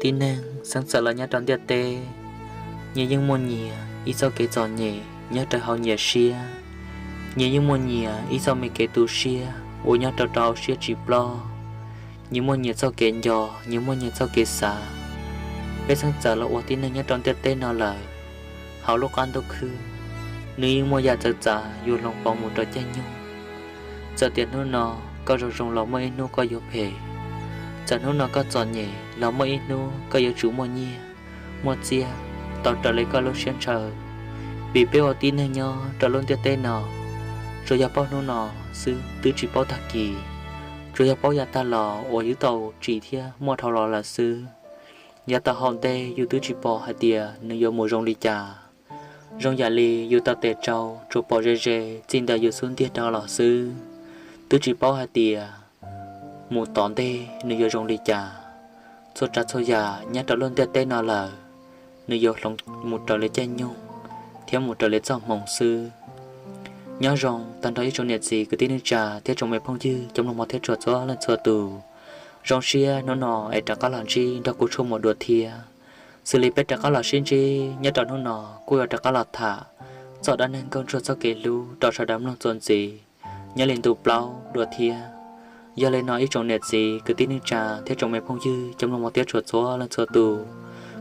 Tib neeg xeeb txawm los nyob rau ntiaj teb, nyias yeej muaj nyias ib txoj kev txom nyem nyob rau hauv nyias siab. Nyias yeej muaj nyias ib txoj me kev tu siab uas nyob rau rau hauv siab tsis ploj. Nyias muaj nyias txoj kev nco, nyias muaj nyias txoj kev xav. Peb xeeb txawm los ua tib neeg nyob rau ntiaj teb no lawm, hauv lub qab ntuj khwb, nws yeej muaj yam txawv txav yuav hloov pauv mus rau caij nyoog. Txawm tias hnub no koj zoo zoo los muaj ib hnub koj yuav phem. Txawm hnub no koj txom nyem los muaj ib hnub koj yuav tsum muaj nyiaj, muaj txiaj, tau raws li koj lub siab ntshaw. Vim peb ua tib neeg nyob rau lub ntiaj teb no, tsuas yog paub hnub no xwb twb tsis paub tag kis. Tsuas yog paub yav tag los uas yus tau tsim thiab muaj dhau los lawm xwb. Yav tau hau ntej yus twb tsis pom hais tias nws yuav mus zoo li cas. Zoo yam li yus tau tes tsau tsuas pom ze ze txij ntawm yus xub ntiag rau los xwb, twb tsis paub hais tias mus tom ntej nws yuav zoo li cas. Txhua tsav txhua yam nyob rau lub ntiaj teb no lawm, nws yuav hloov mus raws li caij nyoog thiab mus raws li txoj hmoov xwb. Nyob zoo tag nrho ib tsoom niam txiv kwv tij neej tsa thiab tsoom me phooj ywg cov mloog mov thiab tshua txhua leej txhua tus. Zoo siab hnub no es rov qab los ntsib nrog kuv tshuaj muas dua thiab. Xws li peb rov qab los sib ntsib nyob rau hnub no, kuj yuav rov qab los tham txoj dab neeg nkauj ntsuag txoj kev hlub rau sawv daws mloog txuas ntxiv nyob li ntu plaub dua thiab. Yog li no ib tsoom niam txiv kwv tij neej tsa thiab tsoom me phooj ywg cov mloog mov thiab tshua txhua leej txhua tus,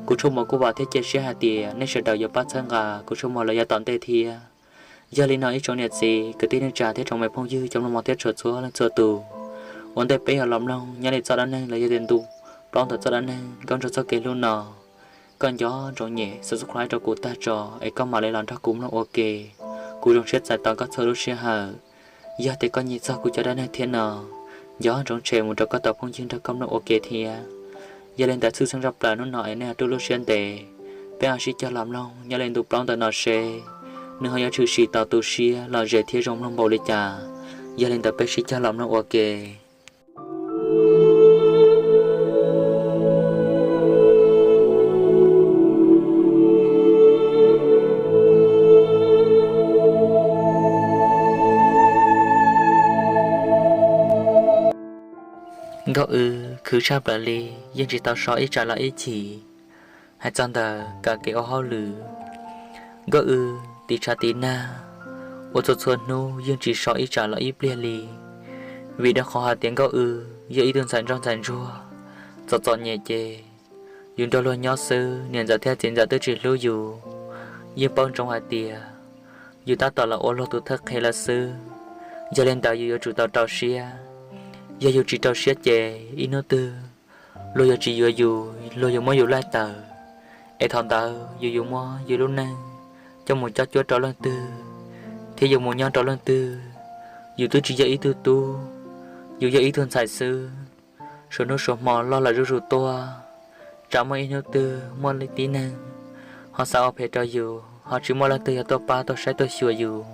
kuv tshuaj muas kuj vam thiab cia siab hais tias nej sawv daws yuav pab txhawb nqa kuv tshuaj muas lawm yav tom ntej thiab. Yog li no ib tsoom niam txiv kwv tij neej tsa thiab tsoom me phooj ywg cov mloog mov thiab tshua txhua leej txhua tus, ua ntej peb yuav los mloog nyob li txoj dab neeg los yog tias ntu plaub ntawm txoj dab neeg nkauj ntsuag txoj kev hlub no, koj nco ntsoov nyem subscribe rau kuv tag tso es koj mam li los nrog kuv mloog ua ke. Kuv zoo siab txais tos koj txhua lub sij hawm. Yog tias koj nyiam txog kuv cov dab neeg thiab no, nco ntsoov share mus rau koj tus phooj ywg nrog koj mloog ua ke thiab. Yog li ntawd tshwj xeeb tshaj plaws hnub no es nej ho rub lub siab ntev, peb ho sib cog los mloog nyob li ntu plaub ntawm no seb nws ho yuav tshwm sim tau tu siab lom zem thiab zoo mloog npaum li cas. Yog li ntawd peb sib cog los mloog ua ke. Nkauj W khwv tshaj plaws li, yeej tsis tau so ib tsam los ib chim. Hais txog ntawm kev ua hauj lwm, Nkauj W tiv tshav tiv nag ua txhua txhua hnub yeej tsis so ib tsam los ib pliag li. Vim rau qhov hais tias Nkauj W yog ib tug ntxhais ntsoj ntxhais ntsuag, txom txom nyem ces yus nrog luag nyob xwb, niam ntxawm thiab txiv ntxawm twb tsis hlub yus. Yeej paub ntsoov hais tias yus tab tom los ua luag tus thawj qhev lawm xwb, yog li ntawd yus yuav tsum tau rau siab. Yog yus tsis rau siab ces ib hnub twg luag yuav tsis yuav yus, luag yuav muab yus laij tawm, es thaum ntawd yus yuav muab yus lub neej coj mus cob cuab rau leej twg, thiab yuav mus nyob rau leej twg? Yus twb tsis yog ib tug tub, yus yog ib tug ntxhais xwb. Suav hnub suav hmo loj lawm zuj zus tuaj, tsam muaj ib hnub twg muaj tib neeg ho xav ua phem rau yus, ho tsis muaj leej twg yog tuaj pab tuaj saib tuaj xyuas yus.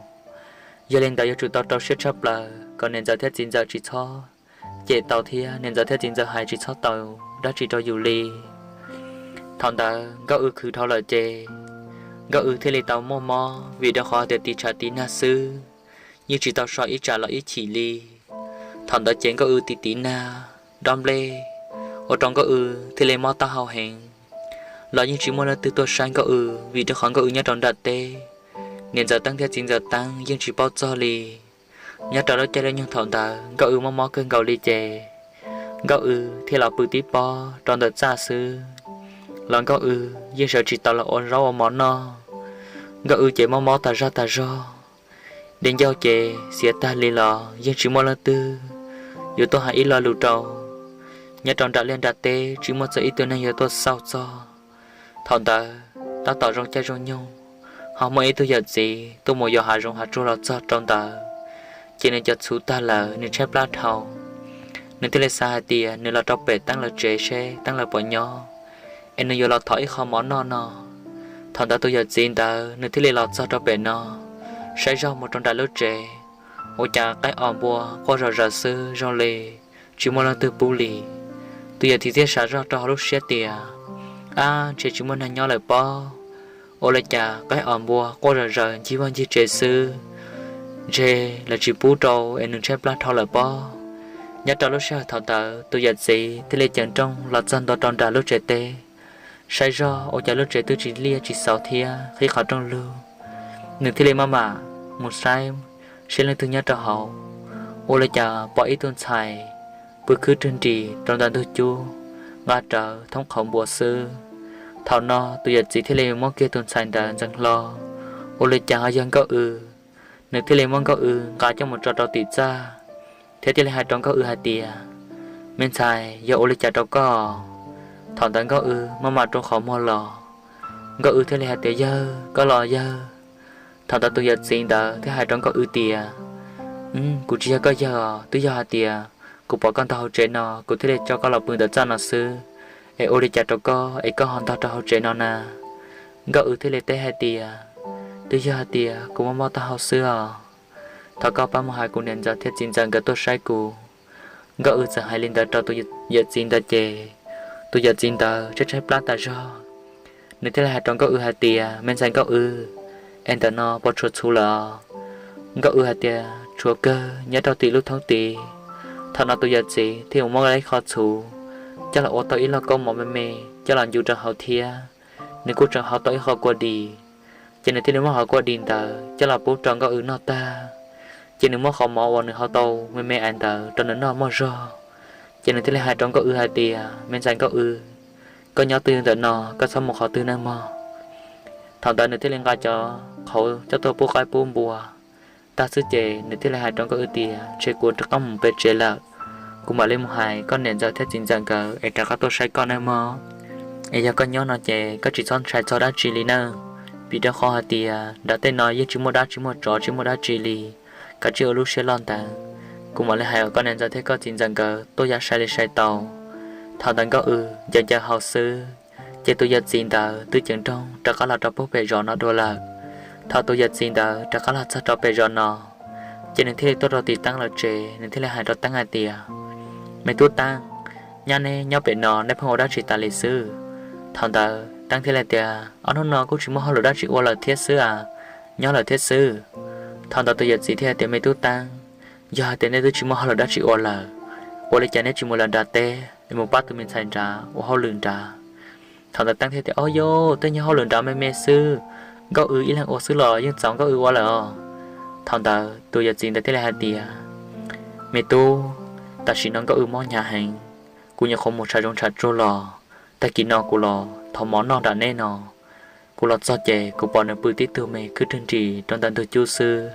Yog li ntawd yuav tsum tau rau siab tshaj plaws kom niam ntxawm thiab txiv ntxawm tsis txhob cem tau thiab niam ntxawm thiab txiv ntxawm hais tsis txhob tau dab tsi rau yus li. Thaum ntawd Nkauj W khwv dhau lawm ces Nkauj W thiaj li tau muaj mob, vim rau qhov tias tiv tshav tiv nag xwb, yeej tsis tau so ib tsam los ib chim li. Thaum ntawd ces Nkauj W tiv tiv nag, dob nplej, ua rau Nkauj W thiaj li mob taub hau heev. Los yeej tsis muaj leej twg tuaj saib Nkauj W, vim rau qhov Nkauj W nyob rau nram teb, niam ntxawm teeb thiab txiv ntxawm teeb yeej tsis paub txog li. Nyob rau lub caij lub nyoog thaum ntawd Nkauj W mob mob kawg nkaus li ces Nkauj W thiaj los pw tib pob rau ntawm txaj xwb. Los Nkauj W yeej sawv tsis tau los ua zaub ua mov noj. Nkauj W ces mob mob tas zog tas zog, di ncauj ces xiav tag li los yeej tsis muaj leej twg yuav tuaj hais ib lo lus rau. Nyob rau nram liaj nram teb tsis muaj txog ib tug neeg yuav tuaj xauj txog. Thaum ntawd tab tom zoo caij zoo nyoog, ho muaj ib tug yawm txiv tuaj mus yos hav zoov hav tsuag los txog rau ntawd, ces nws cov txhuv tag lawm nws tshaib plab dhau. Nws thiaj li xav hais tias nws los rau pem teeb lawv tsev seb teeb lawv puas nyob, es nws yuav los thov ib qho mov noj no. Thaum ntawd tus yawm txiv ntawd nws thiaj li los txog rau pem no, saib zog mus rau nram lub tsev, ua cas qaib os npua quaj zom zaws xwb zoo li tsis muaj leej twg pub li. Tus yawm txiv thiaj xav zog rau hauv lub siab tias, ab, ntshe tsis muaj neeg nyob lawm pob. Ua li cas qaib os npua quaj zom zaws ncig vaj ncig tsev xwb, ntshe lawv tsis pub rau es nws tshaib plab dhau lawm pob. Nyob rau lub sij hawm thaum ntawd tus yawm txiv thiaj li ceev nrooj los txog ntua rau nram lub tsev teb, saib zog ua cas lub tsev twb tsis liaj tsis xauv thiab qhib qhov rooj lug. Nws thiaj li maj mam mus saib seb leej twg nyob rau hauv, ua li cas pom ib tug ntxhais pw khwb rwg nris rau ntawm ntug cub, nqa rawv thoob qhauv npua xwb. Thaum no tus yawm txiv thiaj li muab kiag tus ntxhais ntawd ntxeev hlo, ua li cas ho yog Nkauj W. Nws thiaj li muab Nkauj W nqa coj mus tso rau tim txaj, thiab thiaj li hais rau Nkauj W hais tias, Me ntxhais, yog ua li cas rau koj? Thaum ntawd Nkauj W maj mam rua qhov muag los. Nkauj W thiaj li hais tias, Yawg, koj los yawg? Thaum ntawd tus yawm txiv ntawd thiaj hais rau Nkauj W tias, Kuv tsis yog koj yawg os, twb yog hais tias kuv pom koj ntog hauv tsev no kuv thiaj li coj koj los pw ntawm txaj no xwb. Es ua li cas rau koj es koj ho ntog rau hauv tsev no na? Nkauj W thiaj li teb hais tias, Twb yog hais tias kuv muaj mob taub hau xwb os. Thov koj pab mus hais kuv niam ntxawm thiab txiv ntxawm nkawd tuaj saib kuv. Nkauj W txawm hais li ntawd rau tus yawm txiv ntawd ces tus yawm txiv ntawd tshaib tshaib plab tas zog. Nws thiaj li hais rau Nkauj W hais tias, Me ntxhais Nkauj W, es ntawm no puas tshuav txhuv lawm? Nkauj W hais tias, Tshuav kawg, nyob rau tim lub thoob tid. Thaum no tus yawm txiv thiaj mus muab ib qho txhuv coj los ua tau ib lub koob mov me me coj los ncu rau hauv thiab. Nws kuj tseem hau tau ib qho kua dis, ces nws thiaj li muab qhov kua dis ntawd coj los pub rau Nkauj W noj tag, ces nws muab qhov mov uas nws hau tau me me ntawd rau nws noj muaj zog. Ces nws thiaj li hais rau Nkauj W hais tias, Me ntxhais Nkauj W, koj nyob twj ywm ntawm no, koj txhob mus qhov twg nawb mog. Thaum ntawd nws thiaj li nqa cov qhauv coj tuaj pub qaib pub npua tag xwb ces nws thiaj li hais rau Nkauj W tias, Ntshe kuv rov qab mus pem tsev lawm, kuv mam li mus hais koj niam ntxawm thiab txiv ntxawm nkawd es rov qab tuaj saib koj nawb mog. Es yog koj nyob no ces koj tsis txhob ntshai txog dab tsi li nawb, vim rau qhov hais tias nram tej no yeej tsis muaj dab tsi muaj tsov tsis muaj dab tsi li. Koj cia li ua lub siab loj ntawd, kuv mam li hais kom koj niam ntxawm thiab koj txiv ntxawm nkawd tuaj ya sai li sai tau. Thaum ntawd Nkauj W ncaws ncaws hau xwb, ces tus yawm txiv ntawd twb ceev nrooj rov qab los rau pem zos no dua lawm. Thaum tus yawm txiv ntawd rov qab los txog rau pem zos no, ces nws thiaj li tuaj rau tim Teeb lawv tsev, nws thiaj li hais rau Teeb hais tias, Me tub Teeb, nyab neb nyob pem no neb pheej ua dab tsi tas li xwb? Thaum ntawd Teeb thiaj li tias, Ob hnub no kuj tsis muaj hauj lwm dab tsi ua lawm thiab xwb a, nyob lawm thiab xwb. Thaum ntawd tus yawm txiv thiaj tias, Me tub Teeb, yog hais tias neb twb tsis muaj hauj lwm dab tsi ua lawm, ua li cas neb tsis mus lawm nram teb mus pab tus me ntxhais nrad ua hauj lwm nrad? Thaum ntawd Teeb thiaj tias, Ob yog tej nyuag hauj lwm nrad me me xwb, Nkauj W ib leeg ua xwb los yeej txaus Nkauj W ua lawm os. Thaum ntawd tus yawm txiv ntawd thiaj li hais tias, Me tub, tam sim no Nkauj W mob hnyav heev, kuv nyuam qhuav mus tsham zoov tsham tsuag los, tag kis no kuv los thov mov noj nram neb no. Kuv los txog ces kuv pom nws pw tib tug me khwb rwg nris rau ntawm ntug cub xwb,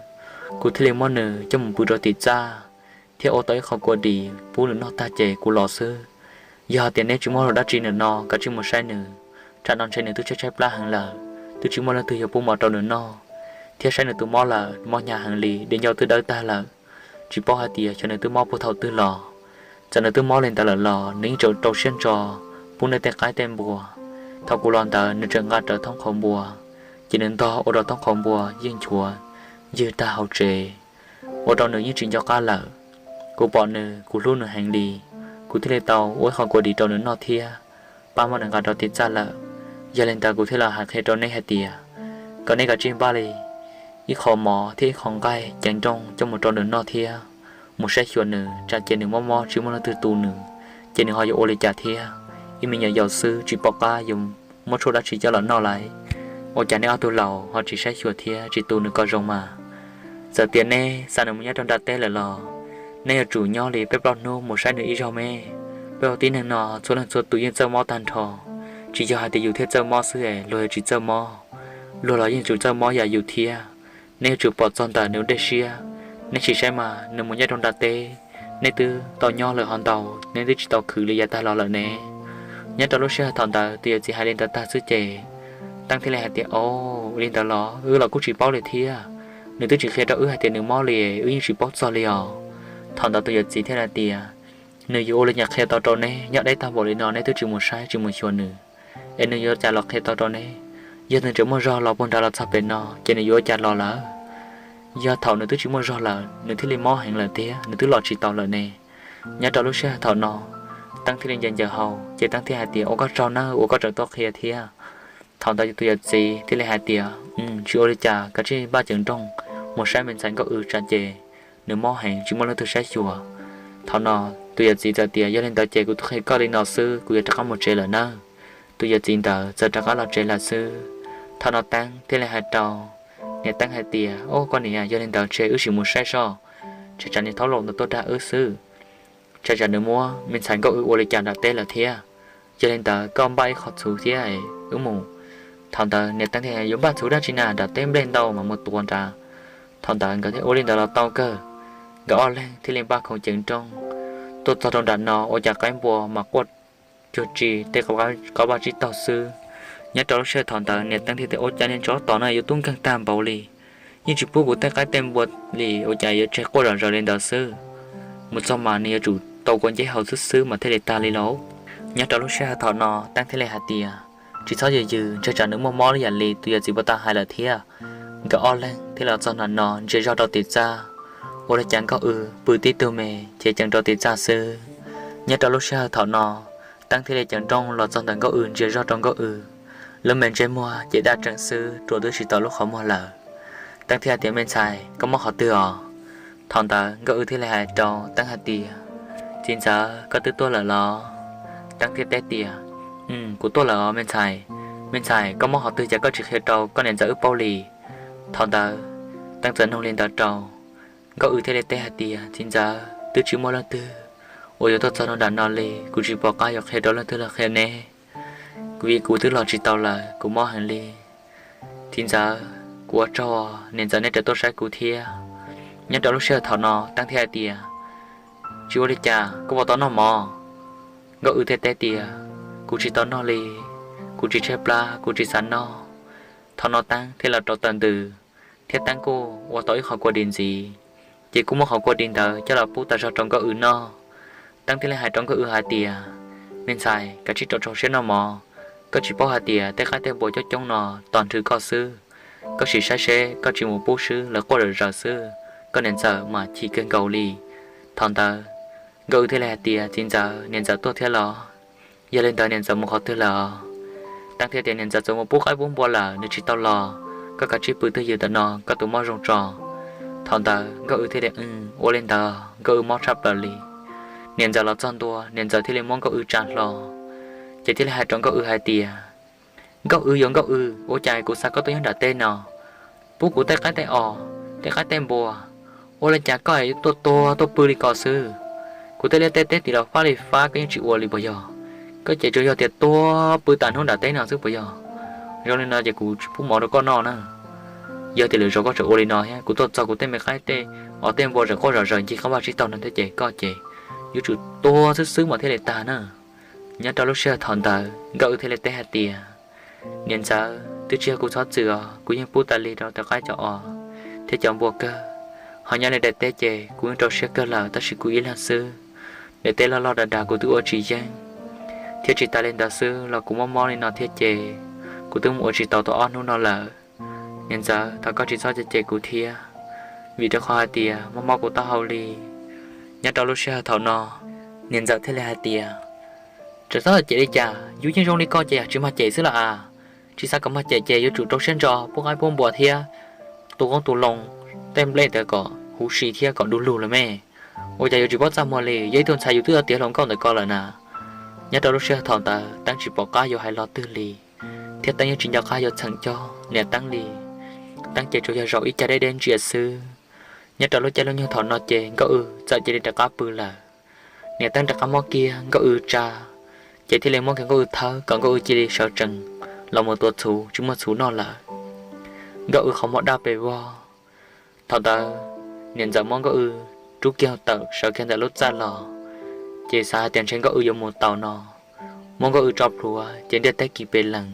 kuv thiaj li muab nws coj mus pw rau tim txaj, thiab ua tau ib qho kua dis pub nws noj tag ces kuv los xwb. Yog hais tias neb tsis muaj hauj lwm dab tsi ntawm no, kav tsij mus saib nws, tsam no ntshe nws twb tshaib tshaib plab heev lawm, twb tsis muaj leej twg yuav pub mov rau nws noj, thiab saib nws tus mob lawm, mob hnyav heev li, di ncauj twb dawb tag lawm, tsis paub hais tias xyov nws twb mob puag thaum twg los. Txawm nws twb mob li ntawd lawm los nws yeej tseem rau siab ntso pub nws tej qaib tej npua. Thaum kuv los ntawd nws tseem nqa rawv thoob qhauv npua, ces nws ntog ua rau thoob qhauv npua yeej nchuav ywg tag hauv tsev, ua rau nws yeej tsis nco qab lawm. Kuv pom nws kuv hlub nws heev li, kuv thiaj li tau ua ib qho kua dis rau nws noj thiab pab muab nws nqa rau tim txaj lawm. Yog li ntawd kuv thiaj los hais qhia rau neb hais tias kom neb kav tsij npaj li ib qho mov thiab ib qho nqaij ceev nrooj coj mus rau nws noj thiab mus saib xyuas nws, tsam ces nws mob mob tsis muaj leej twg tu nws, ces nws ho yuav ua li cas thiab? Ib me nyuam yaus xwb tsis pom qab yuav muab tshuaj dab tsi coj los noj lauj. Ua cas neb ob tug laus ho tsis saib xyuas thiab tsis tu nws kom zoo mas? Txawm tias neb xa nws mus nyob rau nram teb lawm los neb yuav tsum nyob li peb plaub hnub mus saib nws ib zaug me. Peb ua tib neeg no txhua leej txhua tus yeej txawj mob tag nrho, tsis yog hais tias yus thiaj txawj mob xwb es luag yuav tsis txawj mob, luag los yeej tsum txawj mob yam yus thiab. Neb yuav tsum pom txog ntawm nws dej siab, neb sim saib mas nws mus nyob rau nram teb, neb twb tau nyob lawm ho ntau, neb twb tsis tau khwv li yav tag los lawm ne. Nyob rau lub sij hawm thaum ntawd tus yawm txiv hais li ntawd tag xwb ces Teeb thiaj li hais tias, Au, li ntawd los wb los kuj tsis paub li thiab. Nws twb tsis qhia rau wb hais tias nws mob li, wb yeej tsis paub txog li os. Thaum ntawd tus yawm txiv thiaj hais tias, Nws yuav ua li cas qhia tau rau neb? Nyob deb tag npaum li no neb twb tsis mus saib tsis mus xyuas nws, es nws yuav ua cas los qhia tau rau neb? Yog nws tseem muaj zog los puag nrad los txog pem no ces nws yuav ua cas los lawm? Yog thaum nws twb tsis muaj zog lawm nws thiaj li mob heev lawm thiab nws twb los tsis tau lawm ne. Nyob rau lub sij hawm thaum no, Teeb thiaj li ncaws ncaws hau ces Teeb thiaj hais tias, Ua koj tsaug nawb uas koj tseem tuaj qhia thiab. Thaum ntawd tus yawm txiv thiaj li hais tias, Tsis ua li cas, kav tsij npaj ceev nrooj mus saib me ntxhais Nkauj W tsam ces nws mob heev tsis muaj leej twg saib xyuas. Thaum no tus yawm txiv txawm tias, Yog li ntawd ces kuv twb qhia koj li no xwb, kuv yuav rov qab mus tsev lawm nawb. Tus yawm txiv ntawd txawm rov qab los tsev lawm xwb. Thaum no Teeb thiaj li hais rau niam Teeb hais tias, Au, koj niam, yog li ntawd ces wb sim mus saib soj, tsam tsam niag thaub laus ntawd tuaj dag wb xwb, tsam tsam nws muab me ntxhais Nkauj Wb ua li cas nram teb lawm thiab. Yog li ntawd koj npaj ib qho txhuv thiab wb mus. Thaum ntawd niam Teeb thiaj, Yuav npaj txhuv dab tsi na, nram teb nplej ntau mas mus tua nrad. Thaum ntawd nkawd thiaj ua li ntawd los tau kawg. Nkawd ob leeg thiaj li npaj khoom ceev nrooj tuaj txog rau nram no, ua cas qaib npua mas quaj cuag tsis tej qab vaj tsib taug xwb. Nyob rau lub sij hawm thaum ntawd niam Teeb thiaj tias, Ua cas niag tsov tom no yuav tub nkeeg tag npaum li, yeej tsis pub kuv tej qaib tej npua li, ua cas yuav tseg quaj zom zaws li ntawd xwb? Mus txog mas nws yuav tsum tau kua nceb haus xwb xwb mas thiaj li tag li lauj. Nyob rau lub sij hawm thaum no Teeb thiaj li hais tias, Tsis txhob yws yws, ntshe tsam nws muaj mob li yam li tus yawm txiv puag ta hais lawm thiab. Nkawd ob leeg thiaj los txog nram no ntsia zog rau tim txaj, ua li cas Nkauj Wb pw tib tug me cev ceev rau tim txaj xwb. Nyob rau lub sij hawm thaum no Teeb thiaj li ceev nrooj los txog ntawm Nkauj Wb ntsia zog rau Nkauj Wb, lub me ntsej muag ces daj tsees xwb, rua twb tsis tau lub qhov muag lawm. Teeb thiaj tias, Me ntxhais, koj mob qhov twg os? Thaum ntawd Nkauj Wb thiaj li hais rau Teeb hais tias, Txiv ntxawm, koj twb tuaj lawm los? Teeb thiaj teb tias, Kuv tuaj lawm os me ntxhais. Me ntxhais, koj mob qhov twg cas koj tsis qhia rau koj niam ntxawm wb paub li? Thaum ntawd Teeb txawm nug li ntawd rau, Nkauj Wb thiaj li teb hais tias, Txiv ntxawm, twb tsis muaj leej twg uas yuav tuaj txog rau nram no li, kuv tsis pom qab yuav qhia rau leej twg los qhia neb, vim kuv twb los tsis tau lawm, kuv mob heev li. Txiv ntxawm, kuv ua tsaug, niam ntxawm nej tseem tuaj saib kuv thiab. Nyob rau lub sij hawm thaum no Teeb thiaj hais tias, Tsis ua li cas, koj puas tau noj mov? Nkauj Wb thiaj teb tias, Kuv tsis tau noj li, kuv tsis tshaib plab, kuv tsis xav noj. Thaum no Teeb thiaj los rau taws ntws, thiab Teeb kuj ua tau ib qho kua dis ntxiv, ces kuj muab qhov kua dis ntawd coj los pub tas zog rau Nkauj Wb noj. Teeb thiaj li hais rau Nkauj Wb hais tias, Me ntxhais, kav tsij rau rau siab noj mov, koj tsis paub hais tias tej qaib tej npua coob coob no tos nrhw koj xwb. Koj sim saib seb koj tsis mus pub swb lawv quaj zom zaws xwb, koj niam ntxawm mas chim kawg nkaus li. Thaum ntawd Nkauj Wb thiaj li hais tias, Txiv ntxawm, niam ntxawm tuaj thiab los? Yog li ntawd niam ntxawm mus qhov twg lawm? Teeb thiaj tias, Niam ntxawm txawm mus pub qaib pub npua lawm, nws tsis tau los, koj kav tsij pw twj ywm ntawm no, koj tus mob zoo tso. Thaum ntawd Nkauj Wb thiaj li, Ua li ntawd, Nkauj Wb mob tshaj plaws li. Niam ntxawm los txog ntua, niam ntxawm thiaj li muab Nkauj Wb tsa hlo, ces thiaj li hais rau Nkauj Wb hais tias, Nkauj Wb, yuav Nkauj Wb, ua cas kuv xa koj tuaj nyob nram teb no, pub kuv tej qaib tej os, tej qaib tej npua, ua li cas koj tuaj tuag tuaj pw li ko xwb? Kuv tej liaj tej teb tim los fab li fab koj yeej tsis ua li puas yog? Koj ces tsuas yog tias tuag pw tas hnub nram teb no xwb puas yog? Zoo li no ces kuv tsis pub mov rau koj noj na. Yog tias lwm zaus koj tseem ua li no thiab, kuv tuaj txog kuv tej me qaib tej os tej npua tseem quaj zom zaws ncig qab vaj tsib taug no thiab ces koj ces yuav tsum tuag xwb xwb mas thiaj li tag na. Nyob rau lub sij hawm thaum ntawd Nkauj Wb thiaj li teb hais tias, Niam ntxawm, twb tsis yog kuv txhob txwm os, kuv yeej pub tas li rau cov qaib cov os thiab cov npua kawg. Ho nyob li daim teb ces kuv yeej rau siab kawg lawm, tab sis kuv ib leeg xwb, daim teb loj loj dag dag kuv twb ua tsis yeej, thiab tsis tas li ntawd xwb los kuv mob mob li no thiab ces kuv twb mus ua tsis tau tau ob hnub no lawm. Niam ntxawm, thov koj tsis txhob cem kuv thiab, vim rau qhov hais tias mob mob kuv taub hau li. Nyob rau lub sij hawm thaum no, niam ntxawm thiaj li hais tias, Tsis txhob cem li cas, yus yeej zoo li koj ces yog tsis mag cem xwb los as. Tsis xav kom mag cem ces yuav tsum rau siab ntso pub qaib pub npua thiab tu qoob tu loo tej nplej ntawd kom huv si thiab kom du lug los me. Ua cas yuav tsis paub txaj muag li, yog ib tug ntxhais yus twb yuav tiav hluas nkauj ntawm ko lawm na. Nyob rau lub sij hawm thaum ntawd Teeb tsis pom qab yuav hais lo twg li, thiab Teeb yeej tsis nco qab yuav txheem coj niam Teeb li. Teeb ces tsuas yog zaum ib cag deb deb ntsia xwb. Nyob rau lub caij lub nyoog thaum no ces Nkauj Wb txawm cia li rov qab pw lawm. Niam Teeb rov qab muab kiag Nkauj Wb tsa, ces thiaj li muab kiag Nkauj Wb thawb kom Nkauj Wb cia li sawv tsees los mus tua txhuv, tsis muaj txhuv noj lawm. Nkauj Wb qhov muag daj pes vog. Thaum ntawd niam ntxawm muab Nkauj Wb rub kiag tawm sawv kiag ntawm lub txaj los, ces xav hais tias ntshe Nkauj Wb yuav mus taus no, muab Nkauj Wb tso plhuav ces ntiaj teb kis pes lees.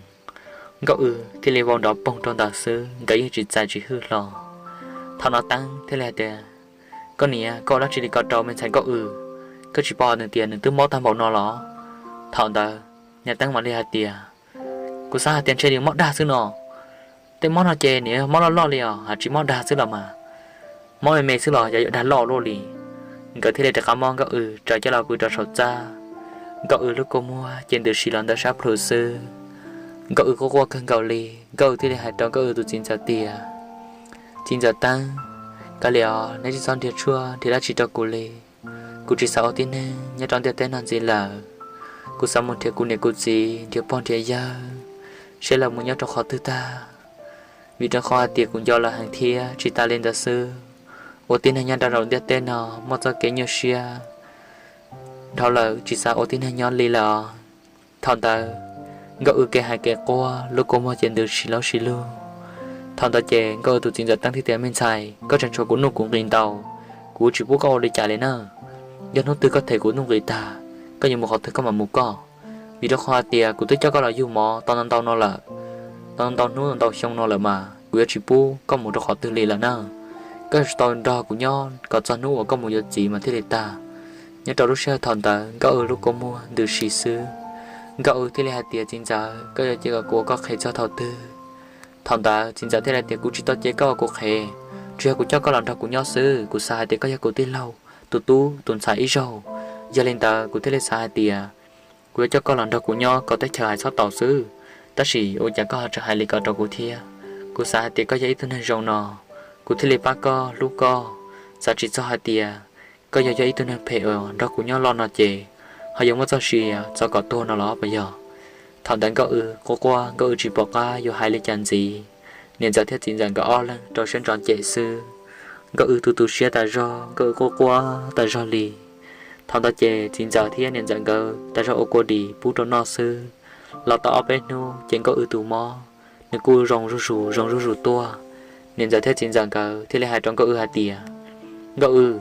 Nkauj Wb thiaj li vau nrov poog rau ntawd xwb, nkawd yeej tsis txais tsis hwj hlo. Thaum no Teeb thiaj li hais tias, Koj niam, koj ua dab tsi li ko rau me ntxhais Nkauj Wb? Koj tsis pom nws tias nws twb mob tag npaum no los? Thaum ntawd niam Teeb mam li hais tias, Kuv xav hais tias ntshe nws mob dag xwb no. Tej mob no ces nws mob loj loj li os, hais tsis mob dag xwb los mas, mob me me xwb los yog yuav dag loj luaj li. Nkawd thiaj li rov qab muab Nkauj Wb tsa coj los pw rau saum txaj. Nkauj Wb lub kua muag ces ntws si los ntawm sab plhu xwb. Nkauj Wb quaj quaj kawg nkaus li. Nkauj Wb thiaj li hais rau Nkauj Wb tus txiv ntxawm tias, Txiv ntxawm Teeb, kav liam os, neb tsis txhob nrhiav tshuaj nrhiav dab tsi rau kuv li. Kuv tsis xav ua tib neeg nyob rau ntiaj teb no ntxiv lawm. Kuv xav mus nrhiav kuv niam kuv txiv, nrhiav pog nrhiav yawg, seb lawv mus nyob rau qhov twg tag. Vim rau qhov hais tias kuv nco lawv heev thiab tsis tas li ntawd xwb, ua tib neeg nyob rau ntiaj teb no muaj txoj kev nyuaj siab dhau lawm, tsis xav ua tib neeg nyob li lawm. Thaum ntawd Nkauj Wb kev hais kev quaj, lub kua muag ces ntws si laub si lug. Thaum ntawd ces Nkauj Wb tus txiv ntxawm teeb thiab tias, Me ntxhais, koj tseem tshuav kuv nuj kuv nqis ntaus, kuv tsis pub koj ua li cas li na. Yog hnub twg koj them kuv nuj nqis tag, koj yuav mus qhov twg koj mam mus koj. Vim rau qhov hais tias kuv twb coj koj los yug mov tau ntau ntau no lawm, tau ntau hnub ntau xyoo no lawm mas kuv yuav tsis pub koj mus rau qhov twg li lawm na. Koj yuav tsum tau nrog kuv nyob kom txog hnub uas koj mus yuav txiv mas thiaj li tag. Nyob rau lub sij hawm thaum ntawd Nkauj Wb lub kua muag ntws si xwb. Nkauj Wb thiaj li hais tias, Txiv ntxawm, koj yuav cia kom kuv ua koj qhev txog thaum twg? Thaum ntawd txiv ntxawm thiaj li tias, Kuv tsis tau cia koj ua kuv qhev, tsuas yog kuv coj koj los nrog kuv nyob xwb. Kuv xav hais tias koj yog kuv tij laug, tus tub tus ntxhais ib zaug. Yog li ntawd kuv thiaj li xav hais tias kuv yuav coj koj los nrog kuv nyob kom teb chaws hais txhob tau xwb. Tab sis ua cas koj ho tseem hais li ko rau kuv thiab? Kuv xav hais tias koj yog ib tug neeg zoo no, kuv thiaj li pab koj hlub koj. Xav tsis txog hais tias koj yog, yog ib tug neeg phem uas nrog kuv nyob los no ces ho yuav muaj txoj sia txog kom tuag no los puas yog? Thaum ntawd Nkauj Wb quaj quaj, Nkauj Wb tsis pom qab yuav hais li cas ntxiv. Niam ntxawm thiab txiv ntxawm nkawd ob leeg rau siab ntso cem xwb. Nkauj Wb tu tu siab tas zog, Nkauj Wb quaj quaj tas zog li. Thaum ntawd ces txiv ntxawm thiab niam ntxawm nkawd tas zog ua kua dis pub rau noj xwb. Los tau ob peb hnub ces Nkauj Wb tus mob nws kuj zoo zuj zus zoo zuj zus tuaj. Niam ntxawm thiab txiv ntxawm nkawd thiaj li hais rau Nkauj Wb hais tias, Nkauj Wb,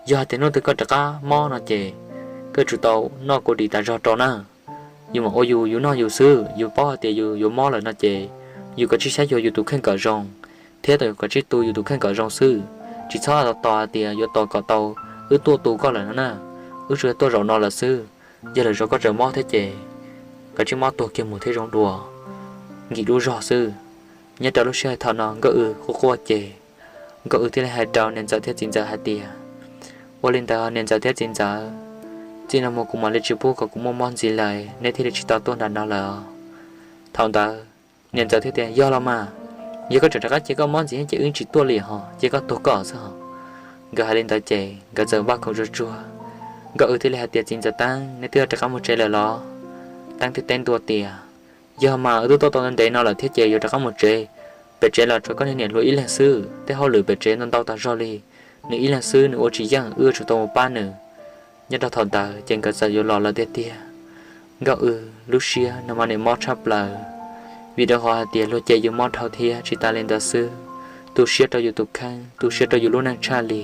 yog hais tias hnub twg koj rov qab mob no ces koj yuav tsum tau noj kua dis tas zog rau na. Yus mam ua yus, yus noj yus xwb, yus paub hais tias yus yuav mob lawm no ces yus kav tsij saib xyuas yus tus kheej kom zoo, thiab tos yus kav tsij tu yus tus kheej kom zoo xwb. Tsis txhob tos hais tias yuav tos kom tau wb tuaj tu koj lawm no na. Wb tsuas yog tuaj zaum no lawm xwb. Yog lwm zaus koj tseem mob thiab ces kav tsij mob tuag kiag mus thiab zoo dua, nkim lub zog xwb. Nyob rau lub sij hawm thaum no Nkauj Wb quaj quaj ces Nkauj Wb thiaj li hais rau niam ntxawm thiab txiv ntxawm hais tias, Ua li ntawd niam ntxawm thiab txiv ntxawm, txij no mus kuv mam li tsis pub kom kuv muaj mob ntxiv lawm, neb thiaj li tsis tau tuaj nram no lawm. Thaum ntawd niam ntxawm thiaj tias, Yog los mas, yog koj tseem rov qab cia koj mob ntxiv ces wb tsis tuaj li ho, cia koj tuag koj xwb ho. Nkawd hais li ntawd ces nkawd txawm npaj khoom tsuag tsuag. Nkauj Wb thiaj li hais tias, Txiv ntxawm Teeb, neb twb rov qab mus tsev lawm los? Teeb thiaj teb ntua tias, Yog mas, wb twb tuaj tau ntev no lawm thiab ces yuav rov qab mus tsev. Pem tsev los tshuav koj niag niam hluas ib leeg xwb, tej hauj lwm pem tsev ntau ntau tas zog li. Nws ib leeg xwb nws ua tsis yeej, wb yuav tsum tau mus pab nws. Nyob rau thaum ntawd ces nkawd txawm yuav los lawm tiag tiag. Nkauj Wb lub siab no mas nws mob tshaj plaws, vim rau qhov hais tias luag cem yus mob dhau thiab tsis tas li ntawd xwb, tu siab rau yus tus kheej, tu siab rau yus lub neej tshaj li.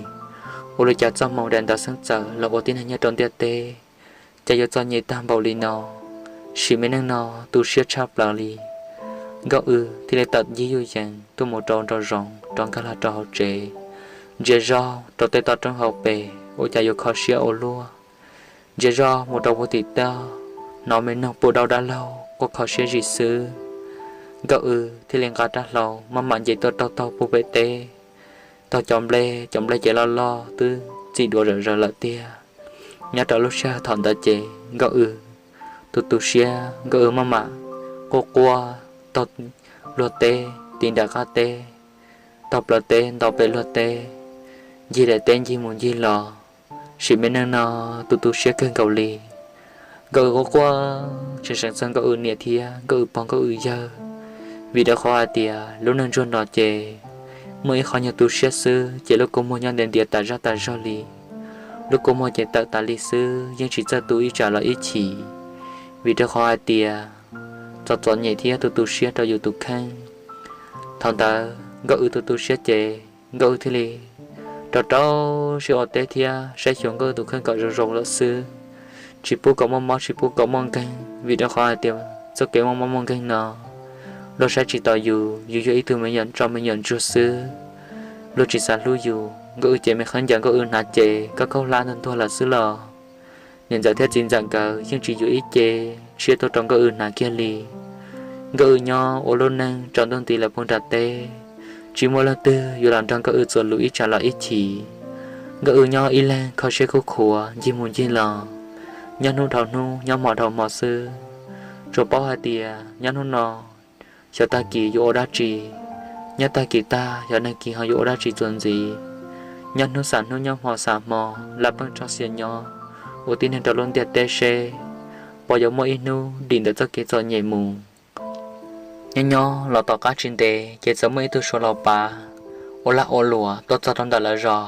Ua li cas txoj hmoo daim ntawv xeeb txawm los ua tib neeg nyob rau ntiaj teb, cas yuav txom nyem tag npaum li no. Sim me neej no tu siab tshaj plaws li. Nkauj Wb thiaj li tawm ncig yuj yees tuaj mus rau nraum zoov rov nkag los rau hauv tsev, ntsia zog rau tej toj roob hauv pes ua cas yuav kho siab ua luaj. Ntsia zog mus rau puag tim toj, hnov me noog pum dau dab laug quaj kho siab zim xwb. Nkauj Wb thiaj li nqa rab hlau maj mam nce tuaj taug taug puag pem teb, taug cov nplej, cov nplej ces loj loj twb txim duav zom zaws lawm tiag. Nyob rau lub sij hawm thaum ntawd ces Nkauj Wb tu tu siab, Nkauj Wb maj mam quaj quaj taug luag teb, tiv nram qab teb, taug plawv teb nto pem luag teb, ncig daim teb ncig mus ncig los. Sim me neej no tu tu siab kawg nkaus li. Nkauj Wb quaj quaj tseem seev txog Nkauj Wb niam thiab Nkauj Wb pog Nkauj Wb yawg, vim rau qhov hais tias lub neej ntsuag no ces muaj ib qho nyuag tu siab xwb ces lub kua muag nyob ntiav ntiav tas zog tas zog li. Lub kua muag ces tawm tas li xwb, yeej tsis txawj tu ib tsam los ib chim, vim rau qhov hais tias txom txom nyem thiab tu tu siab rau yus tus kheej. Thaum ntawd Nkauj Wb tu tu siab ces Nkauj Wb thiaj li rau rau siab ua teb thiab saib xyuas Nkauj Wb tus kheej kom zoo zoo lawm xwb, tsis pub kom muaj mob tsis pub kom muaj nkeeg, vim rau qhov hais tias txoj kev muaj mob muaj nkeeg no luag saib tsis taus yus, yus yog ib tug me nyuam tso me nyuam ntsuag xwb, luag tsis xav hlub yus. Nkauj Wb ces me qhab ncaws Nkauj Wb hnav ces koj khaub hlab ntuag ntuag lawm xwb los niam ntxawm thiab txiv ntxawm nkawd yeej tsis yuav ib ce tshiab tuaj rau Nkauj Wb hnav kiag li. Nkauj Wb nyob ua lub neej tsaus ntuj nti lawm puag nram teb, tsis muaj leej twg yuav los nrog Nkauj Wb txuas lus ib tsam los ib chim. Nkauj Wb nyob ib leeg kho siab khuj khuav ncig mus ncig los, nyob hnub dhau hnub nyob hmo dhau hmo xwb. Tsuas paub hais tias nyob hnub no xyov tag kis yuav ua dab tsi, nyob tag kis tag xyov nag kis ho yuav ua dab tsi txuas ntxiv. Nyob hnub xam hnub nyob hmo xam hmo, laj peej txoj sia nyob, ua tib neeg rau lub ntiaj teb seb puas yuav muaj ib hnub dim ntawm txoj kev txom nyem mus. Nyob nyob los tom qab tsis ntev ces txawm muaj ib tug Suav laus pav ua lag ua luam tuaj txog rau ntawm lawv zos.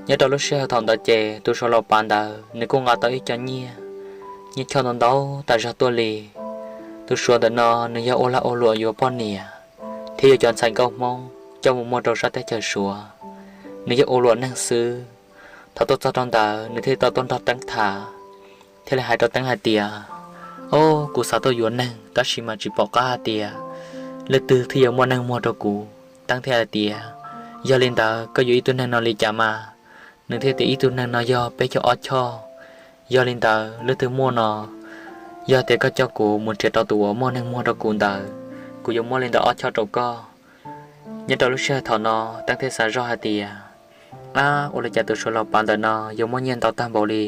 Nyob rau lub sij hawm thaum ntawd ces tus Suav laus pav ntawd nws kuj nqa tau ib co nyiaj, nyiaj choj ntau ntau tas zog tuaj li. Tus Suav ntawm no nws yog ua lag ua luam yuav poj niam thiab yuav cov ntxhais nkauj Hmoob coj mus muag rau sab teb chaws Suav. Nws yog ua luam neeg xwb. Thaum tuaj txog rau ntawd nws thiaj tau tuaj nrog Teeb tham, thiaj li hais rau Teeb hais tias, Au, kuv xav tuaj yuav neeg tab sis mas tsis pom qab hais tias leej twg thiaj yuav muaj neeg muag rau kuv. Teeb thiaj hais tias, Yog li ntawd koj yuav ib tug neeg no li cas mas? Nws thiaj tias, Ib tug neeg no yog peb caug ob choj. Yog li ntawd leej twg muaj no, yog tias koj coj kuv mus nrhiav rau tus uas muaj neeg muag rau kuv ntawd, kuv yuav muab li ntawd ob choj rau koj. Nyob rau lub sij hawm thaum no, Teeb thiaj xav zoj hais tias, Ab, ua li cas tus Suav laus pav ntawm no yuav muaj nyiaj ntau tag npaum li?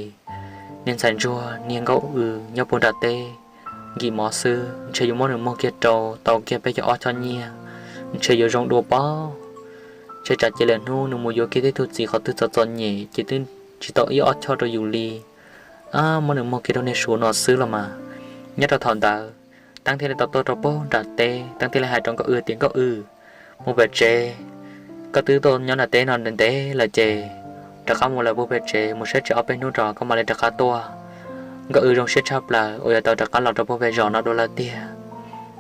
Niag ntxhais ntsuag niag Nkauj Ws nyob puag nram teb nkim mov xwb, ntshe yuav muab nws muag kiag rau tau kiag peb caug ob choj nyiaj, ntshe yuav zoo dua pob. Ntshe tsam ces lawm hnub nws mus yuav kiag tej tug txiv qhov twg txom txom nyem ces twb tsis tau ib ob choj rau yus li. Ab, muab nws muag kiag rau niag Suav no xwb los mas. Nyob rau thaum ntawd, Teeb thiaj li tau tuaj rau puag nram teb, Teeb thiaj li hais rau Nkauj Ws tias, Nkauj Ws, mus pem tsev, koj twb tuaj nyob nram teb no ntev lawm ces rov qab mus lawm puag pem tsev mus saib tsev ob peb hnub rau koj mam li rov qab tuaj. Nkauj Ws zoo siab tshaj plaws uas yuav tau rov qab los rau puag pem zos no dua lawm tiag.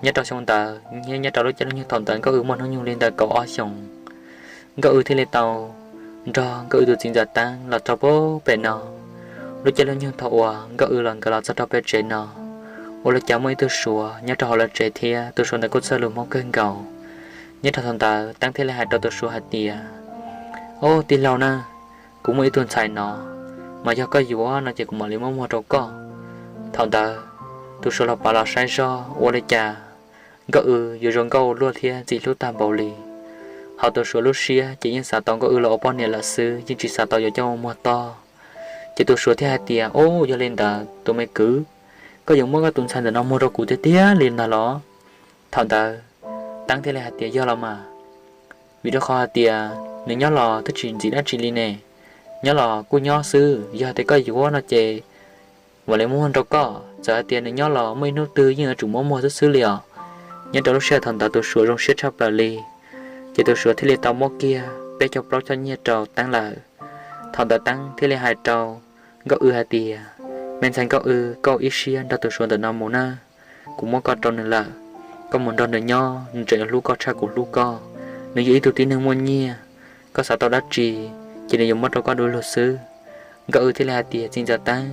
Nyob rau xyoo ntawd, nyob rau lub caij lub nyoog thaum ntawd Nkauj Ws muaj hnub nyoog li ntawm kaum ob xyoos. Nkauj Ws thiaj li tau nrog Nkauj Ws tus txiv ntxawm Teeb los rau puag pem no. Lub caij lub nyoog thaum uas Nkauj Ws los nkawd los txog rau pem tsev no, ua li cas muaj ib tug Suav nyob rau hauv lawv tsev thiab tus Suav ntawd kuj txawj lus Hmoob kawg nkaus. Nyob rau thaum ntawd Teeb thiaj li hais rau tus Suav hais tias, Au, tij laug na, kuv muaj ib tug ntxhais no, mas yog koj yuav no ces kuv mam li muab muag rau koj. Thaum ntawd tus Suav laus pav los saib zoj ua li cas Nkauj Ws yuav zoo nkauj luaj thiab ntxim hlub tag npaum li. Hos tus Suav lub siab ces yeej xav tau Nkauj Ws los ua poj niam lawm xwb, yeej tsis xav tau yuav coj mus muag tog. Ces tus Suav thiaj hais tias, Au, yog li ntawd tus me kwv, koj yuav muab koj tus ntxhais ntawm no muag rau kuv tiag tiag li ntag los? Thaum ntawd Teeb thiaj li hais tias, Yog los mas, vim rau qhov hais tias nws nyob los twb tsis ntxim dab tsi li ne, nyob los kuj nyob xwb, yog tias koj yuav no ces mam li muab muag rau koj, txawm hais tias nws nyob los muaj ib hnub twg yeej yuav tsum muab muag xwb xwb li os. Nyob rau lub sij hawm thaum ntawd tus Suav zoo siab tshaj plaws li, ces tus Suav thiaj li tau muab kiag peb caug plaub choj nyiaj rau Teeb lawm. Thaum ntawd Teeb thiaj li hais rau Nkauj Ws hais tias, Me ntxhais Nkauj Ws, koj ib siab nrog tus Suav ntawm no mus nawb, kuv muab koj rau nws lawm. Koj mus nrog nws nyob, nws tseem yuav hlub koj tshaj kuv hlub koj. Nws yog ib tug tib neeg muaj nyiaj, koj xav tau dab tsi ces nws yuav muab rau koj du lug xwb. Nkauj Ws thiaj li hais tias, Txiv ntxawm Teeb,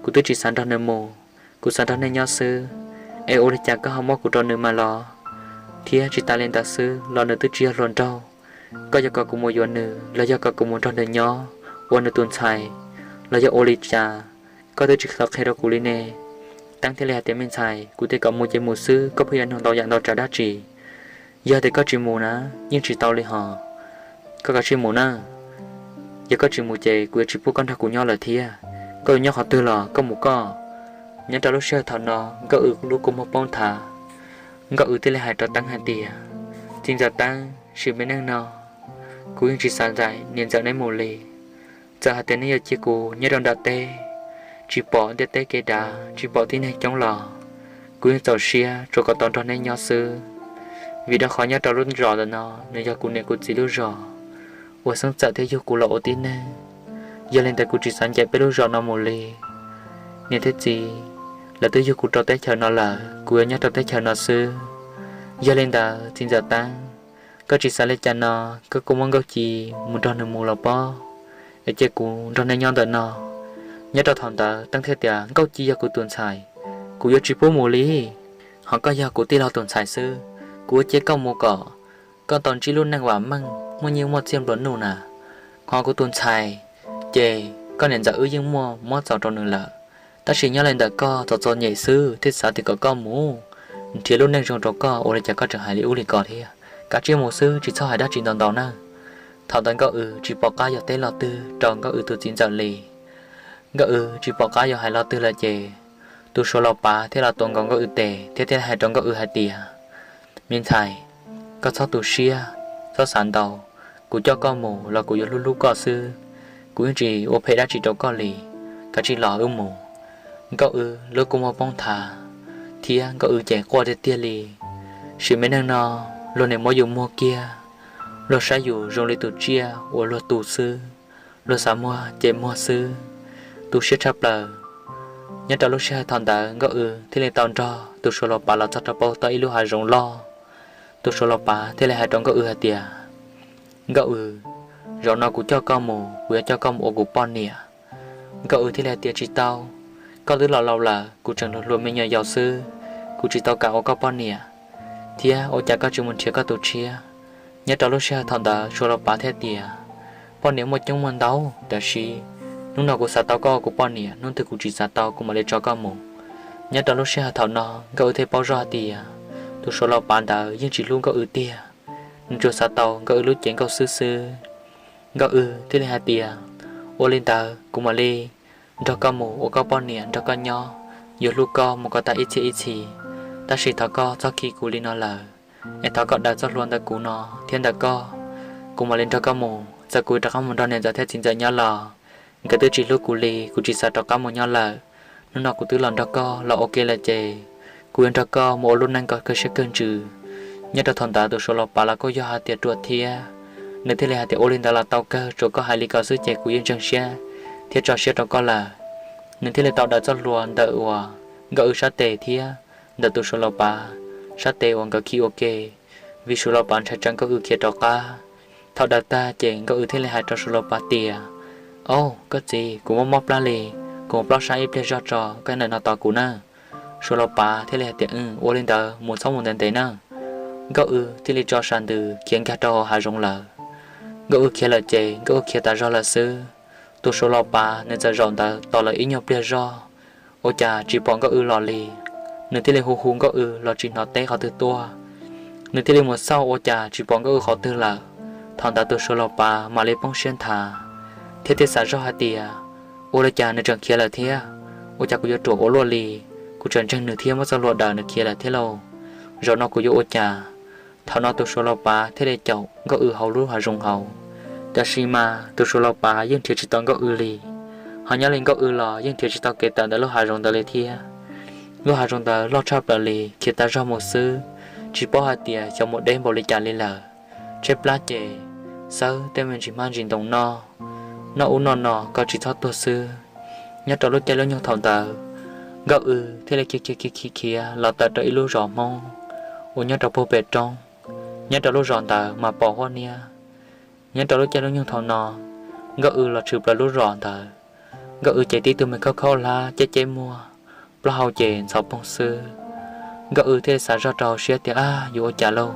kuv twb tsis xav nrog nws mus, kuv xav nrog nej nyob xwb. Es ua li cas koj ho muab kuv rau nws mas los? Thiab tsis tas li ntawd xwb los nws twb tsis yog hluas nraug. Koj yog kom kuv mus yuav nws los yog kom kuv mus nrog nws nyob ua nws tus ntxhais los yog ua li cas? Koj twb tsis tau qhia rau kuv li ne. Teeb thiaj li hais tias, Me ntxhais, kuv tias kom mus ces mus xwb, koj pheej yuav nug ntau yam ntau tsav dab tsi? Yog tias koj tsis mus na, yeej tsis tau li hos. Koj kav tsij mus na. Yog koj tsis mus ces kuv yuav tsis pub koj nrog kuv nyob lawm thiab. Koj yuav nyob qhov twg los koj mus koj. Nyob rau lub sij hawm thaum no Nkauj Ws lub kua muag poob thav, Nkauj Ws thiaj li hais rau Teeb hais tias, Txiv ntxawm Teeb, sim me neej no kuv yeej tsis xav ncaim niam ntxawm neb mus li. Txawm hais tias neb yuav cia kuv nyob rau nram teb, tsis pom ntiaj teb kev dav, tsis pom tib neeg coob los, kuv yeej txaus siab tsuas kom tau nrog neb nyob xwb. Vim rau qhov nyob rau lub zos ntawm no nws yog kuv niam kuv txiv lub zos uas xeeb txawm thiab yug kuv los ua tib neeg. Yog li ntawd kuv tsis xav ncaim peb lub zos no mus li. Niam thiab txiv lawv twb yug kuv rau teb chaws no lawm, kuv yuav nyob rau teb chaws no xwb. Yog li ntawd txiv ntxawm Teeb, koj tsis xav li cas no, koj kuj muab Nkauj Ci mus nrog nws mus los pob, es cia kuv nrog nej nyob ntawm no. Nyob rau thaum ntawd Teeb thiaj tias, Nkauj Ci yog kuv tus ntxhais, kuv yuav tsis pub mus li. Ho koj yog kuv tij laug tus ntxhais xwb, kuv yuav cia koj mus kom koj tau ntsib lub neej vam meej muaj nyiaj muaj txiaj nplua nuj na. Ho kuv tus ntxhais ces koj niam ntxawm wb yeej muaj muab txaus rau nws lawm, tab sis nyob li ntawm koj txom txom nyem xwb thiaj xav tias kom koj mus nrhiav lub neej zoo rau koj, ua li cas koj tseem hais li ub li ko thiab. Kav tsij mus xwb, tsis txhob hais dab tsi ntau ntau nawb. Thaum ntawd Nkauj Ws tsis pom qab yuav teb lo twg rau Nkauj Ws tus txiv ntxawm li. Nkauj Ws tsis pom qab yuav hais lo twg lawm ces tus Suav laus pav thiaj los tuav nkaus Nkauj Ws tes thiab thiaj hais rau Nkauj Ws hais tias, Me ntxhais, koj txhob tu siab, txhob xav ntau. kuv coj koj mus los kuv yuav hlub hlub koj xwb. Kuv yeej tsis ua phem dab tsi rau koj li. Kav tsij los wb mus. Nkauj Wb lub kua muag poob nthav, thiab Nkauj Wb ces quaj tiag tiag li. Sim me neej no, luag niaj muab yus muag kiag, luag saib yus zoo li tus tsiaj uas luag tu xwb, luag xav muag ces muag xwb, tu siab tshaj plaws. Nyob rau lub sij hawm thaum ntawd Nkauj Wb thiaj li tau nrog tus Suav Los Pav los txog rau pem toj ib lub hav zoov loj. Tus Suav Los Pav thiaj li hais rau Nkauj Wb hais tias, Nkauj Wb, zaum no kuv coj koj mus, kuv yuav coj koj mus ua kuv poj niam. Nkauj Wb thiaj li hais tias, Tsis tau, koj twb los laus lawm, kuv tseem hluas hluas me nyuam yaus xwb, kuv tsis tau kam ua koj poj niam. Thiab ua cas koj tsis mus nrhiav koj tus tshiab? Nyob rau lub sij hawm thaum ntawd Suav Los Pav thiaj tias, Poj niam muaj coob muaj ntau, tab sis hnub no kuv xav tau koj ua kuv poj niam, hnub twg kuv tsis xav tau kuv mam li tso koj mus. Nyob rau lub sij hawm thaum no Nkauj Wb thiaj paub zoj hais tias tus Suav Los Pav ntawd yeej tsis hlub Nkauj Wb tiag, nws tsuas xav tau Nkauj Wb lub cev nkauj xwb xwb. Nkauj Wb thiaj li hais tias, Ua li ntawd kuv mam li nrog koj mus ua koj poj niam nrog koj nyob, yuav hlub koj mus kom tag ib txhiab ib txhis. Tab sis thov koj txhob khi kuv li no lawm, es thov koj daws txoj hlua ntawm kuv no thiab ntawm koj, kuv mam li nrog koj mus. Txawm kuv rov qab mus nrog niam ntxawm thiab txiv ntxawm nyob los nkawd twb tsis hlub kuv li, kuv tsis xav rov qab mus nyob lawm. Hnub no kuv twb los nrog koj los ua ke lawm ces kuv yuav nrog koj mus ua lub neej kom kawg siab kawg ntsws. Nyob rau thaum ntawd tus Suav Los Pav los kuj yog hais tias ruam thiab, nws thiaj li hais tias, Ua li ntawd los tau kawg, tsuas koj hais li ko xwb ces kuv yeej ntseeg siab thiab tso siab rau koj lawm. Nws thiaj li tau daws txoj hlua ntawm uas Nkauj Wb sab tes thiab ntawm tus Suav Los Pav sab tes uas nkawd khi ua ke, vim Suav Los Pav ntshai tsam Nkauj Wb khiav rov qab. Thaum daws tag ces Nkauj Wb thiaj li hais rau Suav Los Pav tias, Au, koj txiv, kuv mob mob plab li, kuv mus plob sab ib pliag zog tso, koj ntawm no tos kuv nawb. Suav Los Pav thiaj li hais tias, Ua li ntawd mus txhob mus ntev ntev nawb. Nkauj Wb thiaj li tso sam ntws khiav nkag rau hauv hav zoov lawm. Nkauj Wb khiav lawm ces Nkauj Wb khiav tas zog lawm xwb. Tus Suav Los Pav nws txawm zaum ntawd tos lawm ib nyuag pliag zog, ua cas tsis pom Nkauj Wb los li. Nws thiaj li hu hu Nkauj Wb los tsis hnov teb qhov twg tuaj. Nws thiaj li mus xauj ua cas tsis pom Nkauj Wb qhov twg lawm. Thaum ntawd tus Suav Los Pav mam li poob siab nthav, thiab thiaj xav zoj hais tias, Ua li cas nws tseem khiav lawm thiab? Ua cas kuv yuav ruam ua luaj li? Kuv tseem ntseeg nws thiab muab txoj hlua daws nws khiav lawm thiab lauj. Zaum no kuv yuav ua cas? Thaum no tus Suav Los Pav thiaj li caum Nkauj Wb hauv lub hav zoov hauv. Tab sis mas tus Suav Los Pav yeej nrhiav tsis tau Nkauj Wb li, ho nyob li Nkauj Wb los yeej nrhiav tsis tau kev tawm ntawm lub hav zoov ntawd li thiab. Lub hav zoov ntawd loj tshaj plaws li, khiav tas zog mus xwb, tsis paub hais tias xyov mus deb npaum li cas li lawm. Tshaib plab ces xawb tej me ntsis hmab ntsis ntoo noj, noj ub noj no kom tsis txhob tuag xwb. Nyob rau lub caij lub nyoog thaum ntawd, Nkauj Wb thiaj li khiav khiav khiav khiav khiav los tawm rau ib lub zos Hmoob uas nyob rau puag pem roob. Nyob rau lub zos ntawd mas pom huab niab. Nyob rau lub caij lub nyoog thaum no, Nkauj Wb los tshwm plaws lub zos ntawd. Nkauj Wb ces tib tug me khaub khaub hlab ceb ceb muag, plaub hau ces ntxhov poog xwb. Nkauj Wb thiaj li xav zoj rau hauv siab tias, Ab, yuav ua cas lauj?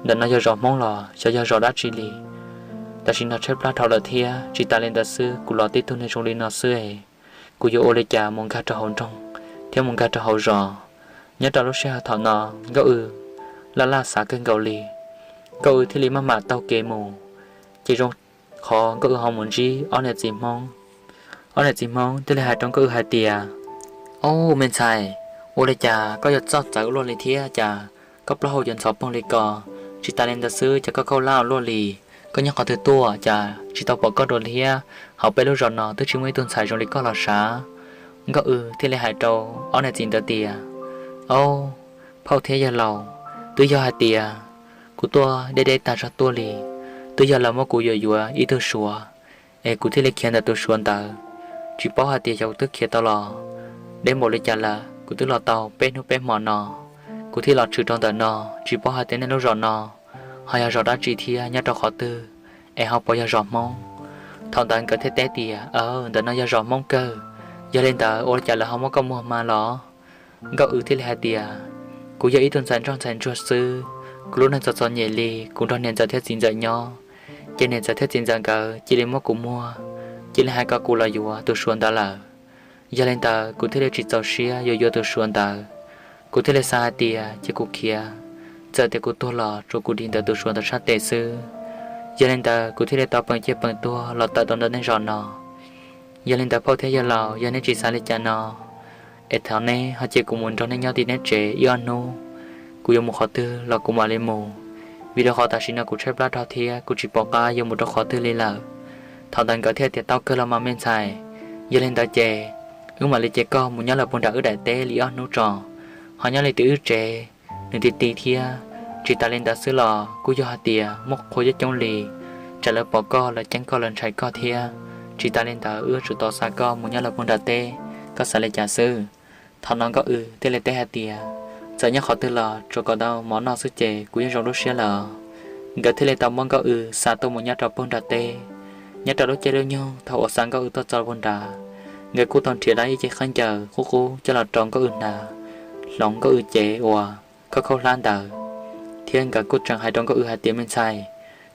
Ntawm no yog zos Hmoob los xyov yog zos dab tsi li? Tam sim no tshaib plab dhau lawm thiab, tsis tas li ntawd xwb kuv los tib tug neeg zoo li no xwb es kuv yuav ua li cas mus nkag rau hauv nroog thiab mus nkag rau hauv zos? Nyob rau lub sij hawm thaum no, Nkauj Wb laj laj xav kawg nkaus li. Nkauj Wb thiaj li maj mam taug kev mus, ces zoo qhov Nkauj Wb ho mus ntsib ob niam txiv Hmoob. Ob niam txiv Hmoob thiaj li hais rau Nkauj Wb hais tias, Au, me ntxhais, ua li cas koj yuav txawj txawv luaj li thiab? Cas koj plaub hau yuav ntxhov poog li ko? Tsis tas li ntawd xwb, cas koj khaub hlab ua luaj li? Koj nyob qhov twg tuaj, cas tsis tau pom koj dua li thiab? Hauv peb lub zos no twb tsis muaj ib tug ntxhais zoo li koj los sav. Nkauj Wb thiaj li hais rau ob niam txiv ntawd tias, Au, phauj thiab yawg laus, twb yog hais tias kuv tuaj deb deb tag zog tuaj li, twb yog lawv muab kuv yuam yuav ib tug Suav, es kuv thiaj li khiav ntawm tus Suav ntawd. Tsis paub hais tias xyov kuv twb khiav tau los deb npaum li cas lawm, kuv twb los tau peb hnub peb hmo no, kuv thiaj los tshwm rau ntawm no. Tsis paub hais tias nej lub zos no ho yog zos dab tsi thiab nyob rau qhov twg, es ho puas yog zos Hmoob? Thaum ntawd nkawd thiaj teb tias, Aw, ntawm no yog zos Hmoob kawg. Yog li ntawd ua li cas lawv ho muab koj muag mas los? Nkauj Wb thiaj li hais tias, Kuv yog ib tug ntxhais ntsoj ntxhais ntsuag xwb, kuv lub neej txom txom nyem li, kuv nrog niam ntxawm thiab txiv ntxawm nyob, ces niam ntxawm thiab txiv ntxawm nkawd cia li muab kuv muag, cia li hais kom kuv los yuav tus Suav ntawd lawm. Yog li ntawd kuv thiaj li tsis txaus siab yuav yuav tus Suav ntawd. Kuv thiaj li xav hais tias cia kuv khiav, txawm tias kuv tuag los tsuas kuv dim ntawm tus Suav ntawd sab tes xwb. Yog li ntawd kuv thiaj li tau peem ciaj peem tuag los tawm rau ntawm nej zos no. Yog li ntawd phauj thiab yawg laus, yog neb tsis xav li cas no, es thov neb ho cia kuv mus nrog neb nyob tim neb tsev ib ob hnub, kuv yuav mus qhov twg los kuv mam li mus. vim rau qhov tam sim no kuv tshaib plab dhau thiab kuv tsis pom qab yuav mus rau qhov twg li lawm. Thaum ntawd nkawd thiaj tias tau kawg los mas me ntxhais, yog li ntawd ces wb mam li ces koj mus nyob lawm puag nram wb daim teb li ob hnub tso, ho nyob li tim wb tsev nws ti ti thiab. Tsis tas li ntawd xwb los kuj yog hais tias muaj qhua coob coob li, tsam lawv pom koj lawv ceeb koj lawv ntshai koj thiab. Tsis tas li ntawd wb yuav tsum tau xa koj mus nyob lawm puag nram teb, koj xav li cas xwb? Thaum no Nkauj W thiaj li teb hais tias, txawm nyob qhov twg los tsuas kom tau mov noj xwb ces kuv yeej zoo lub siab lawm. Nkawd thiaj li tau muab Nkauj W xa tuaj mus nyob rau puag nram teb. Nyob rau lub caij lub nyoog thaum uas xa Nkauj W tuaj txog puag nrad, nkawd kuj tau nrhiav tau ib cev khaub ncaws qub qub coj los rau Nkauj W hnav, hloov Nkauj W cev uas khaub khaub hlab ntawd, thiab nkawd kuj tseem hais rau Nkauj W hais tias me ntxhais,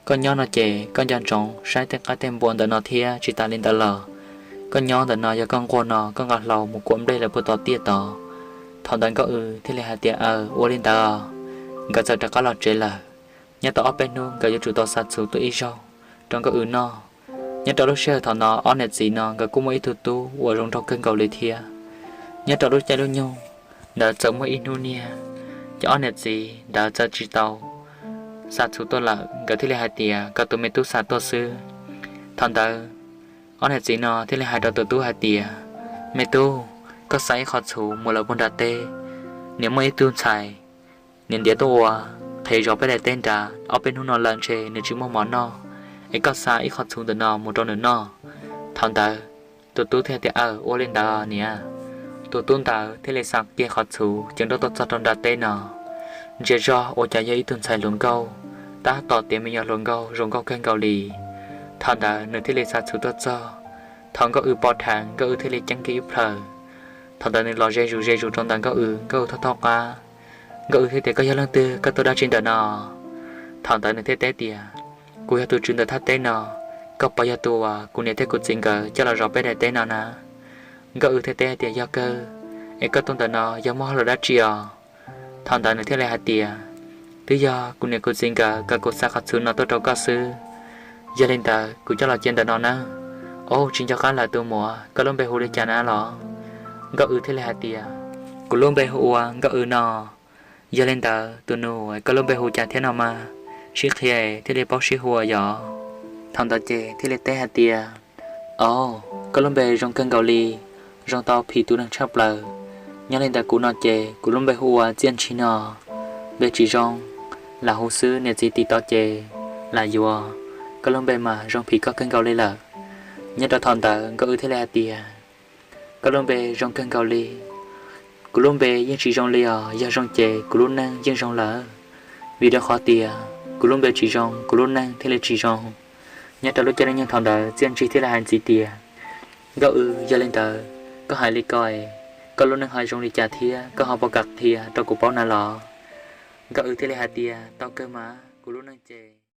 koj nyob no ces koj nco ntsoov saib tej qaib tej npua ntawm no thiab tsis tas li ntawd los koj nyob ntawm no yog koj nquag no koj nqa hlau mus kuam nplej lawm puag tom tiaj tod. Thaum ntawd Nkauj W thiaj li hais tias aws ua li ntawd. Nkawd txawm rov qab los tsev lawm. Nyob tau ob peb hnub nkawd yuav tsum tau xa txhuv tuaj ib zaug rau Nkauj W noj. Nyob rau lub sij hawm thaum no ob niam txiv no nkawd kuj muaj ib tug tub uas zoo nraug kawg nkaus li thiab. Nyob rau lub caij lub nyoog ntawd txawm muaj ib hnub niag, ces ob niam txiv ntawd txawm tsis tau xa txhuv tuaj lawm, nkawd thiaj li hais tias kom tus me tub xa tuaj xwb. Thaum ntawd ob niam txiv no thiaj li hais rau tus tub hais tias, me tub, koj xa ib qho txhuv mus lawm puag nram teb, nws muaj ib tug ntxhais, nws ntiav tuaj ua qhev zov peb daim teb nrad, ob peb hnub no lawm ntshe nws tsis muaj mov noj, es koj xa ib qho txhuv ntawm no mus rau nws noj. Thaum ntawd tus tub thiaj tias aws ua li ntawd niam. Tus tub ntawd thiaj li xa kiag qhov txhuv ceev nrooj tuaj txog rau nram teb no. Ntsia zog ua cas yog ib tug ntxhais hluas nkauj, tab tom tiav me nyuam hluas nkauj zoo nkauj kawg nkaus li. Thaum ntawd nws thiaj li xa txhuv tuaj txog. Thaum Nkauj W pom dheev Nkauj W thiaj li ceeb kiag ib plhaw. Thaum ntawd nws los ze zus ze zus rau ntawm Nkauj W, Nkauj W thaub thaub qab. Nkauj W thiaj tias koj yog leej twg, koj tuaj dab tsi ntawm no? Thaum ntawd nws thiaj teb tias kuv yog tus tswv ntawm thaj teb no, koj puas yog tus uas kuv niam thiab kuv txiv nkawd coj los zov peb daim teb no na? Nkauj W thiaj teb hais tias yog kawg, es koj tuaj ntawm no yog muaj hauj lwm dab tsi os? Thaum ntawd nws thiaj li hais tias twb yog kuv niam kuv txiv nkawd kom kuv xa qhov txhuv no tuaj rau koj xwb, yog li ntawd kuv coj los cia ntawm no nawb. Au tsis nco qab lawm tus muam, koj lub npe hu li cas na los? Nkauj W thiaj li hais tias kuv lub npe hu ua Nkauj W no. Yog li ntawd tus nus, koj lub npe hu cas thiab no mas? Sib qhia thiaj li paub sib hu yom. Thaum ntawd ces thiaj li teb hais tias au, koj lub npe zoo kawg nkaus li, zoo tau phim tus neeg tshaj plaws. Nyob li ntawm kuv no ces kuv lub npe hu ua Txiaj Ntsig no. Npe tsis zoo, lam hu xwb niam txiv tis tau ces lam yuav. Koj lub npe mas zoo phim koj kawg nkaus li lawm. Nyob rau thaum ntawd Nkauj W thiaj li hais tias koj lub npe zoo kawg nkaus li. Kuv lub npe yeej tsis zoo li os, yog zoo ces kuv lub neej yeej zoo lawm. Vim rau qhov tias kuv lub npe tsis zoo kuv lub neej thiaj li tsis zoo. Nyob rau lub caij lub nyoog thaum ntawd Txiaj Ntsig thiaj li hais ntxiv tias Nkauj W, yog li ntawd koj hais li ko es koj lub neej ho zoo li cas thiab koj ho puas kam qhia rau kuv paub na los? Nkauj W thiaj li hais tias tau kawg mas, kuv lub neej ces